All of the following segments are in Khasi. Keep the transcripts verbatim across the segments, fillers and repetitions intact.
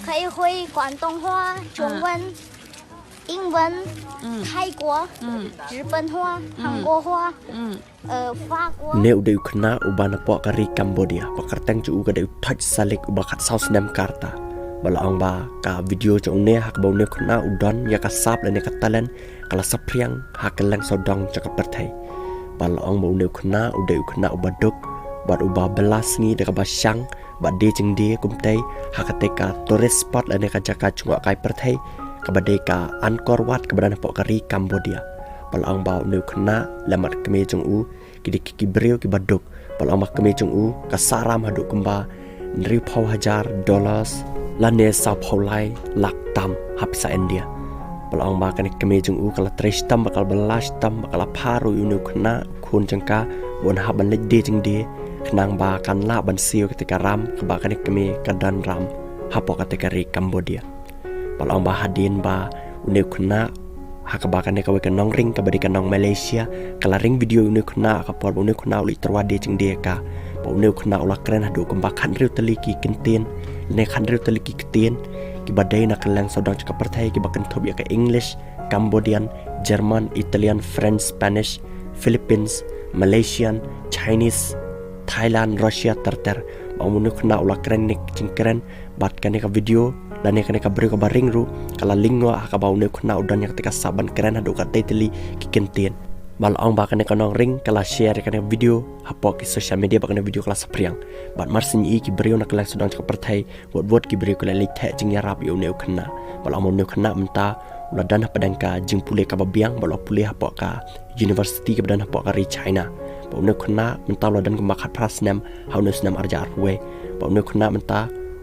开会广东话、中文、英文、嗯。泰国、嗯。日本话、嗯。韩国话、嗯。呃，法国。Ne u dei u khynnah uba na pok ka ri Cambodia, ba kyrteng jong u ka dei u Thoj Salik uba khatsaw snem ka rta. Ba la ong ba ka video jong une ha kaba une u khynnah u don ïa ka sap lane ka talent ka la saphriang ha kylleng sawdong jong ka pyrthei. Ba la ong ba une u khynnah u dei u khynnah uba duk bad uba bylla sngi da kaba shang bad die jingdie kumtei ha kata ka tourist spot lane ka jaka jngohkai pyrthei kaba dei ka Angkor Wat kaba don hapoh ka ri Cambodia. Ba la ong ba une u khynnah lem bad kmie jong u ki dei ki, ki briew kiba duk. Ba la ong ba kmie jong u ka sah ram haduh kumba hynriewphew hajar dollars lane sawphew lai lak tam ha pisa India. Ba la ong ba kane ka kmie jong u ka la trei shitom bad ka la bylla shitom bad ka la phah ruh ïa une u khynnah khun jong ka ba un hap ban leit die jingdie khnang ba kan lah ban siew kata ka ram kaba kane ka kmie ka don ram hapoh kata ka ri Cambodia. Ba la ong ba hadien ba une u khynnah ha kaba kane kawei ka nongring kaba dei ka nong Malaysia ka la ring video ïa une u khynnah ha ka por ba une u khynnah u leit tyrwa die jingdie ïa ka, ba une u khynnah u la kren haduh kumba khathynriew tylli ki kyntien ne khathynriew tylli ki ktien kiba dei na kylleng sawdong jong ka pyrthei kiba kynthup ïa ka English, Cambodian, German, Italian, French, Spanish, Philippines, Malaysian, Chinese, Thailand, Russia ter ter. Ba une u khynnah u la kren ne jingkren bad kane ka video lane kane ka briew kaba ring ruh ka la lyngngoh ha kaba une u khynnah u don ïa kata ka sap ban kren haduh katei tylli ki kyntien. Ba la ong ba kane ka nongring ka la share ïa kane ka video hapoh ki social media bad kane ka video ka la saphriang. Bad mar shen i ki briew na kylleng sawdong jong ka pyrthei, wot wot ki briew ki la leit theh jingïarap ïa une u khynnah. Ba la ong ba une u khynnah mynta u la don hapdeng ka jingpule kaba biang ba u la pule hapoh ka university kaba don hapoh ka ri China. Ba une u khynnah mynta u la don kumba khatphra snem ha une u snem arhajar arphew wei. Ba une u khynnah mynta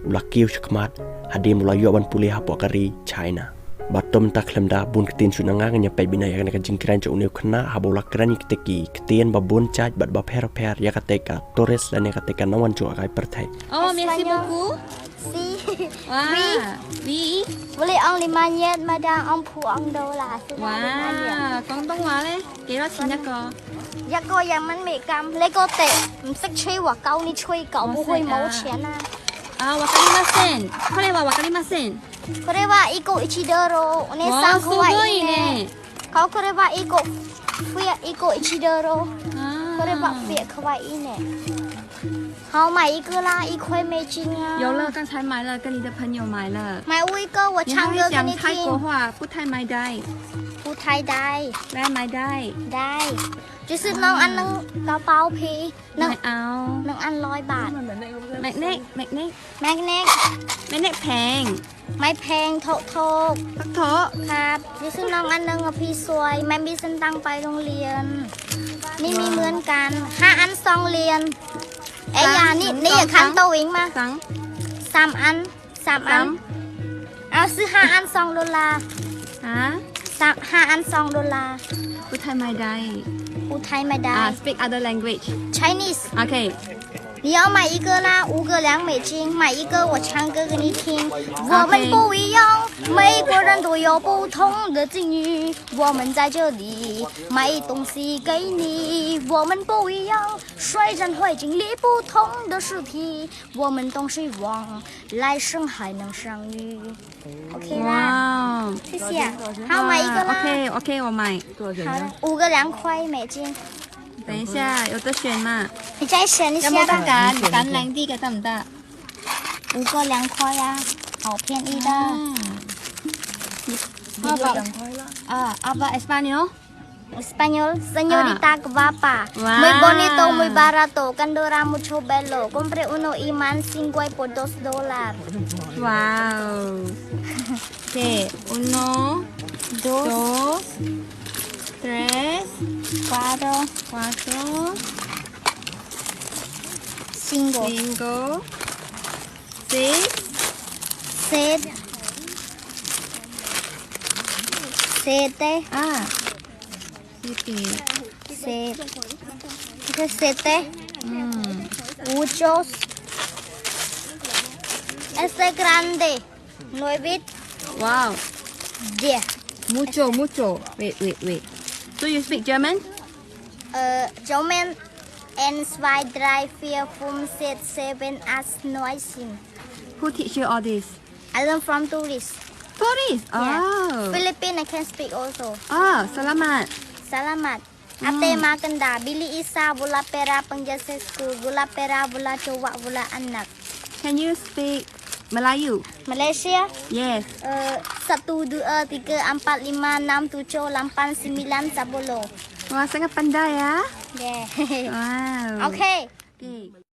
u la kiew shakhmat hadien ba u la ïoh ban pule hapoh ka ri China. Bad to mynta khlem da bun ktien shuh na nga, ngin ïa peit beit noh ïa kane ka jingkren jong une u khynnah haba u la kren ïa kita ki ktien ba bun jait bad ba pher pher ïa kata ka tourist lane kata ka nongwan jngohkai pyrthei. Oh, merci beaucoup. Si. Wah. Oui. Oui. Boleh ong lima ringgit, madam, ong phu ong dolar. Sudah lima ringgit. Wah, 廣東話呢？幾多錢一個？一個一蚊美金，你個地唔識吹話夠，你吹夠，不會冇錢啊。啊，わかりません。これはわかりません。これは一個一ドル。お姉さん、可愛いね。これは一個、一個一ドル。これは可愛いね。 好，买一个啦，一块美金啊。有了，刚才买了，跟你的朋友买了。买我一个，我唱歌给你听。你还会讲泰国话，不太买ได้。不太ได้。ได้ 买ได้。ได้。就是弄อันนึงกระเป๋าพี่ ไม่เอา หนึ่งอันร้อยบาท แมกเนต แมกเนต แมกเนต แมกเนตแพง ไม่แพง ถูกๆ ถูกๆ ครับ เดี๋ยวซื้อน้องอันนึงอ่ะพี่สวย ไม่มีสตางค์ไปโรงเรียน นี่มีเหมือนกัน ห้าอันสองเหรียญ เอ้ย อย่า นี่ นี่ อย่าคันโตเองมา สามอัน สามอัน เอา ซื้อห้าอันสองดอลลาร์ ฮะ สาม ห้าอันสองดอลลาร์ พูดไทยไม่ได้ พูดไทยไม่ได้ อ่า speak other language Chinese โอเค 你要买一个啦，五个两美金，买一个我唱歌给你听。我们不一样，每个人都有不同的境遇。我们在这里买东西给你，我们不一样，虽然会经历不同的事体，我们都希望来生还能相遇。OK啦，哇，谢谢。好，买一个啦。OK，OK，我买。好了，五个两块美金。 等一下，有得选吗？你再选一下吧。有冇得揀？揀靚啲嘅得唔得？五个两块啊，好便宜的。嗯。How about, uh, habla español? Español, señorita guapa. Wow. Muy bonito, muy barato, cuando era mucho pelo. Compré uno y más cincuenta por dos dólares. Wow. Ok, uno, dos, tres, cuatro, cuatro, cinco, cinco, seis, siete, siete, ah, siete, siete, siete, mm, ocho, este grande. Nueve. Wow. Diez. Mucho, mucho. Wait, wait, wait. So you speak German? Uh, German. Eins, zwei, drei, vier, fünf, sechs, sieben, acht, neun, zehn. Who teach you all this? I learn from tourist. Tourist. Yeah. Oh. Philippine I can speak also. Oh, salamat. Salamat. Ate ma kenda, bili isa, bula pera, pengjase school, bula pera, bula cowok, bula anak. Can you speak Melayu? Malaysia, Yes. uh, satu, dua, tiga, empat, lima, enam, tujuh, lapan, sembilan, sepuluh. Wah, sangat pandai ya. Yeah. Wow. Okay. Okay.